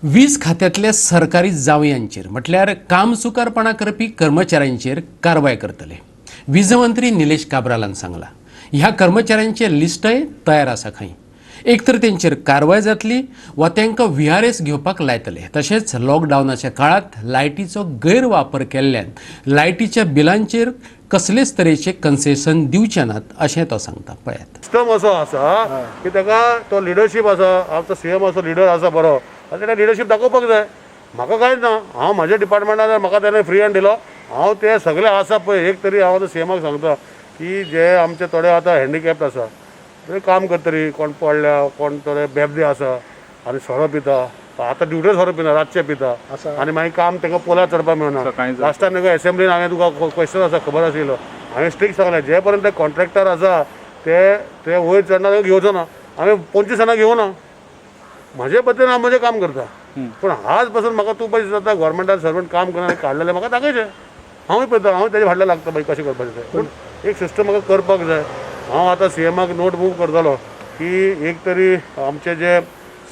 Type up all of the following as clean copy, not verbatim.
वीज खात्यांतल्या सरकारी जावयांचेर, म्हटल्यार कामचुकारपणा करपी कर्मचाऱ्यांचेर कारवाय करतले. वीज मंत्री निलेश काब्रालान सांगला, ह्या कर्मचाऱ्यांचे लिस्टय तयार आसा खंय. एक तर तेंचेर कारवाय जातली वा तांकां व्हीआरएस घेवपाक लायतले. तशेंच लॉकडावनाच्या काळांत लायटीचो गैरवापर केल्ल्यान लायटीच्या बिलांचेर कसलेच तरेचे कन्सेशन दिवचे नात, अशें तो सांगता. पळयात. सिस्टम असो आसा की ताका तो लिडरशीप आसा. आमचो सीएम असो लिडर आसा बरो आनी ताणें लिडरशीप दाखोवपाक जाय. म्हाका कांयच ना. हांव म्हाज्या डिपार्टमेंटान म्हाका ताणें फ्री हँड दिलो. हांव ते सगळे आसा पळय, एक तरी हांव आतां सीएमाक सांगता की जे आमचे थोडे आतां हँडिकॅप्ड आसा, ते काम करतरी कोण पडल्या, कोण थोडे बेबदे आसा आनी सोरो पिता. आतां ड्युटे सोरो पिना, रातचे पिता आनी मागीर काम तांकां पोलार चडपाक मेळना. सकाळीं. लास्ट टायम तांकां एसेंब्लीन हांवें तुका क्वेश्चन आसा, खबर आशिल्लो, हांवें स्ट्रिक्ट सांगलें, जे पर्यंत कॉन्ट्रॅक्टर आसा ते ते वयर चडना, तांकां घेवचो ना. हांवें 25 जाणां घेवना. म्हजे पद्दतीन हांव म्हजें काम करता. पूण आज पासून म्हाका तूं पळय जाता, गव्हर्मेंटान सर्वंट काम करना काडलेलें म्हाका दाखयचें. हांवूय पळयता, हांव तेजे फाटल्यान लागता बाई, कशें करपाचें तें. पूण एक सिस्टम म्हाका करपाक जाय. हांव आतां सीएमाक नोट मूव करतलो की एक तरी आमचे जे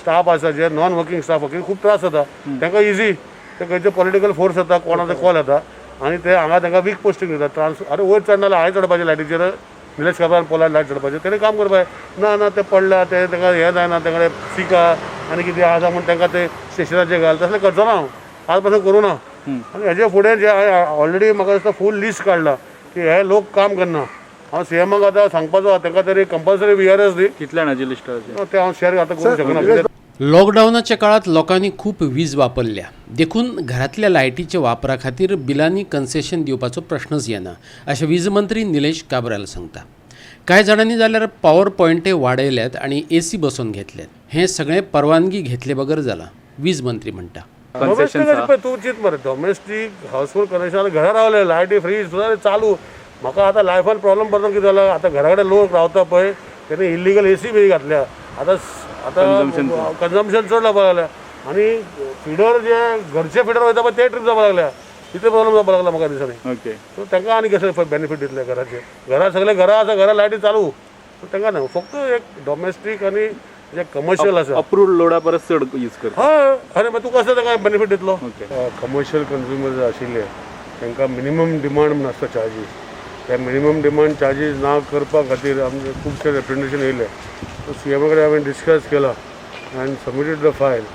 स्टाफ आसा, जे नॉन वर्किंग स्टाफ, खूब त्रास जाता तांकां. इजी ते खंयचे पॉलिटिकल फोर्स जाता, कोणाचो कॉल येता आनी ते हांगा तांकां वीक पोस्टिंग दिता, ट्रान्सफर. अरे, वयर चडना जाल्यार हांवें चडपाचें लायटीचेर? निलेश काब्राल पोलार लायट चडपाचें? तेणें काम करपाचें. ना ना, ते पडल्या, ते तांकां हें जायना, तांकां सिका आनी कितें आसा म्हूण तांकां ते स्टेशनाचेर घाल. तसलें करचो ना हांव, आज पासून करूं ना. आनी हेजे फुडें जे ऑलरेडी म्हाका दिसता फूल लिस्ट काडला की हे लोक काम करना. हांव सीएमाक आतां सांगपाचो आहा, तांकां तरी कंपल्सरी व्हीआरएस दी. कितल्या जाणांची लिस्ट आसा? तें हांव शेअर आतां करूंक शकना कित्याक लॉकडावनाच्या काळात लोकांनी खूब वीज वापरल्या, देखून घरांतल्या लायटीच्या वापरा खातीर बिलांनी कन्सेशन दिवपाचो प्रश्नच येना, अशें वीज मंत्री निलेश काब्राल सांगता. कांय जाणांनी जाल्यार पॉवर पॉयंटे वाडयल्यात आनी एसी बसोवन घेतल्यात. हें सगळें परवानगी घेतले बगर जालां, वीज मंत्री म्हणटा. कन्सेशन? डोमेस्टीक पळय तूं चिंत मरे, डोमेस्टीक हाऊसहोल्ड कनेक्शन, घरा रावले, लायटी, फ्रीज सुद्दां चालू. म्हाका आतां लायफान प्रॉब्लम पडटा. कितें जालां, आतां घरा कडेन लोक रावता पळय, तेणी इल्लिगल एसी बी घातल्या. आतां आतां Consumption. कन्जम्पशन चड जावपाक लागल्या आनी फिडर, जे घरचे फिडर वयता पळय, ते ट्रीप जावपाक लागल्या. तितले प्रॉब्लम जावपाक लागला म्हाका दिसांनी. सो तांकां आनी कशें बेनिफीट दितले घराचे? घरा सगळे घरां आसा, घरा लायटी चालू. सो तांकां ना, फक्त एक डोमेस्टीक आनी जे कमर्शियल आसा. अप्रूव्ड लोडा परस चड यूज करता. हय, आनी मागीर तूं कसो तांकां बेनिफीट दितलो? कमर्शियल कन्ज्युमर आशिल्ले तांकां मिनिमम डिमांड म्हूण आसता चार्जीस. ते मिनिमम डिमांड चार्जीस ना करपा खातीर आमचे खुबशे रेप्रेजेंटेशन येयले. सो सीएमा कडेन हांवें डिस्कस केला and submitted the file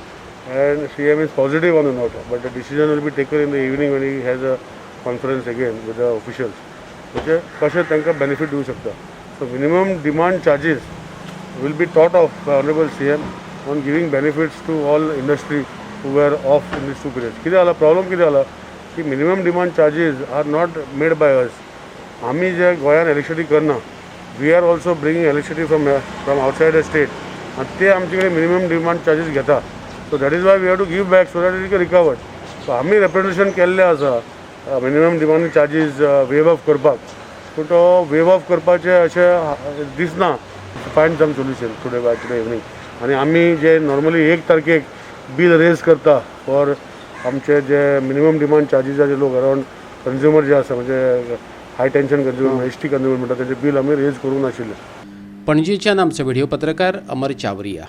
and CM is positive on the note, but the decision will be taken in the evening when he has a conference again with the officials, म्हणजे कशें तांकां benefit दिवं शकता. So minimum demand charges will be thought of by Honorable CM on giving benefits to all industry who were off in these two periods. कितें जाला, problem कितें जाला की minimum demand charges are not made by us. आमी जे गोंयान electricity करना, we are also bringing electricity from outside the state आनी ते आमचे कडेन मिनिमम डिमांड चार्जीस घेता. So that is why we have to give back so that it recovered. So आमी representation केल्लें आसा minimum demand charges wave of करपाक, पूण तो वेव ऑफ करपाचें अशें दिसना. Find some solution today, by today evening. आनी आमी जे नॉर्मली 1 तारखेक बील रेज करता फॉर आमचे जे मिनिमम डिमांड चार्जीसाचे लोक, अरावंड कंज्युमर जे आसा, म्हणजे high tension consumer, HT consumer म्हणटा, तेजे बील आमी रेज करूंक नाशिल्लें. पणजेच्यान आमचो व्हिडिओ पत्रकार अमर चावरिया.